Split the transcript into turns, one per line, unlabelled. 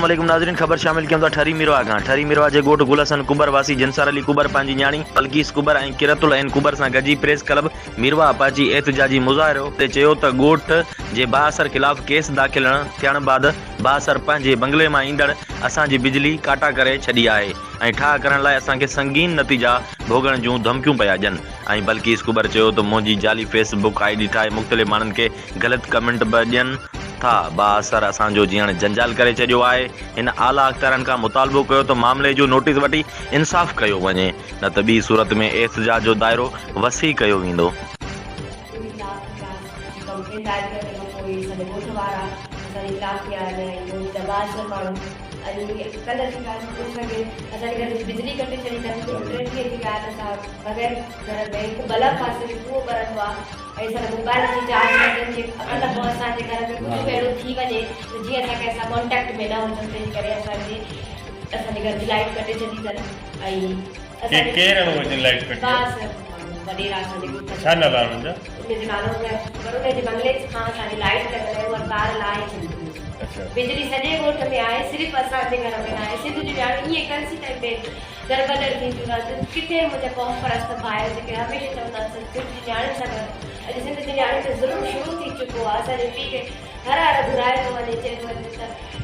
عليڪم ناظرين خبر شامل ڪيون ٿا ٺري ميرواهه کان ٺري ميرواهه جي ڳوٺ گل حسن ڪٻر واسي جنسار علي ڪٻر پنهنجي نياڻي بلقيس ڪٻر ۽ قرت العين ڪٻر سان گڏجي پريس ڪلب ميرواهه پهچي احتجاجي مظاهرو ڪندي چيو ته ڳوٺ جي بااثر خلاف ڪيس داخل ٿيڻ بعد بااثر پنهنجي بنگلي مان ايندڙ اسان جي بجلي ڪاٽا ڪري ڇڏي آهي ۽ ٺاهه ڪرڻ لاء اسان کي سنگين نتيجا ڀوڳڻ جون ڌمڪيون پيا ڏين ۽ بلقيس ڪٻر چيو ته منهنجي جعلي فيس بڪ I D ٺاهي مختلف ماڻهن کي غلط ڪمينٽ به ڏين ٿا، بااثر اسان جو جيئڻ جنجال ڪري ڇڏيو آهي، هن اعليٰ اختيارن کان مطالبو ڪيو ته معاملي جو نوٽيس وٺي انصاف ڪيو وڃي نه ته ٻي صورت ۾ احتجاج جو دائرو وسيع ڪيو ويندو.
۽ اسان جا موبائل جي چارج لڳن جي اگر ته پوء اسان جي گهر ۾ ڪجهه به اهڙو ٿي وڃي ته جيئن اسان ڪنهن سان ڪانٽيڪٽ ۾ نه هجون تنهن جي ڪري اسان جي اسان جي گهر جي لائيٽ ڪٽي ڇڏي اٿن ۽ اسان جي
ڪير آهن اهي جن لائيٽ ڪٽي
آهي؟ وڏيرا اسان جي ڳوٺ
ڇا نالا آهن انهن جا؟
ان جو نالو نه پر ان جي بنگلي کان اسان جي لائيٽ لڳل آهي اها تار لاهي ڇڏي اٿن بجلي سڄي ڳوٺ ۾ آهي صرف اسان جي گهر ۾ ناهي سنڌ جون نياڻيون ائين ڪنسي ٽائيم ۾ دربدر ٿينديون رهن ٿيون ڪٿي منهنجا قوم پرست ڀائر جيڪي هميشه چوندا آهن سنڌ جي نياڻين سان گڏ اڄ سنڌ جي نياڻين تي ظلم شروع ٿي چڪو آهي اسان جي پيء کي هر هر گهرائي ٿو وڃي چئي ٿو وڃي ته.